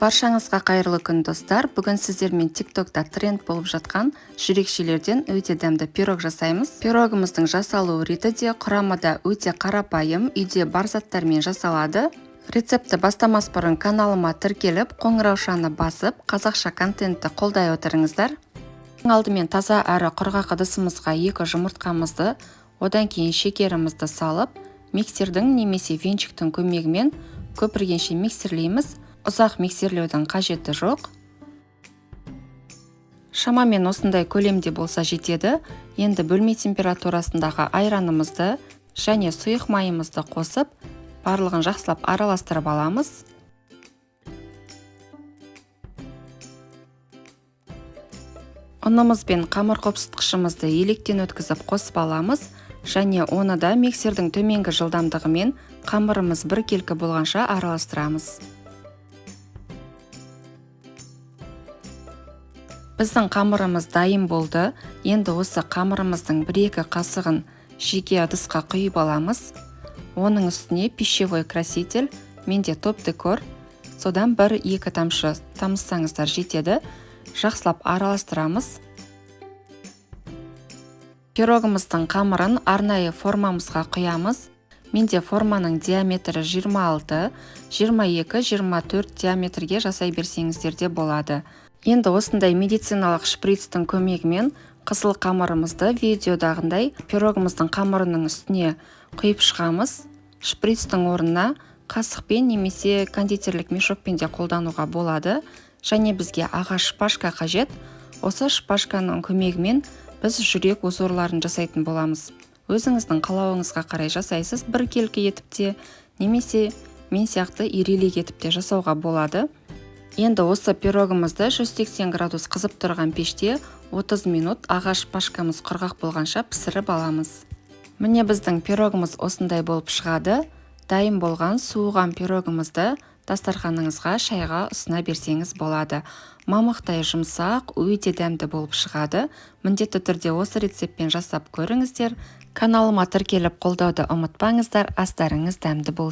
Баршаңызға қайырлы күн, достар! Бүгін сіздермен ТикТокта тренд болып жатқан жүрекшелерден өте дәмді пирог жасаймыз. Пирогымыздың жасалу реті де, құрамы да өте қарапайым, үйде бар заттармен жасалады. Рецептті бастамас бұрын каналыма тіркеліп, қоңыраушаны басып, қазақша контентті қолдай отырыңыздар. Алдымен таза әрі құрғақ ыдысымызға 2 жұмыртқамызды, одан кейін шекерімізді салып, миксердің немесе венчиктің көмегімен көпіргенше миксерлейміз. Ұзақ миксерлеудің қажеті жоқ. Шамамен осындай көлемде болса жетеді. Енді бөлме температурасындағы айранымызды және сұйық майымызды қосып, барлығын жақсылап араластырып аламыз. Ұнымыз бен қамыр қопсытқышымызды електен өткізіп қосып аламыз және оны да миксердің төменгі жылдамдығымен қамырымыз біркелкі болғанша араластырамыз. Біздің қамырымыз дайын болды. Енді осы қамырымыздың 1-2 қасығын жеке ыдысқа құйып аламыз. Оның үстіне пищевой краситель, менде топ декор, содан 1-2 тамшы тамызсаңыздар жетеді. Жақсылап араластырамыз. Пирогымыздың қамырын арнайы формамызға құямыз. Менде форманың диаметрі 26, 22, 24 диаметрге жасай берсеңіздер де болады. Енді осындай медициналық шприцтің көмегімен қызыл қамырымызды видеодағындай пирогымыздың қамырының үстіне құйып шығамыз. Шприцтің орнына қасықпен немесе кондитерлік мешокпен де қолдануға болады. Және бізге ағаш шпажка қажет. Осы шпажканың көмегімен біз жүрек узорларын жасайтын боламыз. Өзіңіздің қалауыңызға қарай жасайсыз, біркелкі етіп те, немесе мен сияқты ирелек етіп те жасауға болады. Енді осы пирогымызды 180 градус қызып тұрған пеште 30 минут ағаш шпажкамыз құрғақ болғанша пісіріп аламыз. Міне, біздің пирогымыз осындай болып шығады. Дайын болған суыған пирогымызды дастарханыңызға шайға ұсына берсеңіз болады. Мамықтай жұмсақ, өте дәмді болып шығады. Міндетті түрде осы рецептпен жасап көріңіздер. Каналыма тіркеліп қолдауды ұмытпаңыздар. Астарыңыз дәмді болсын.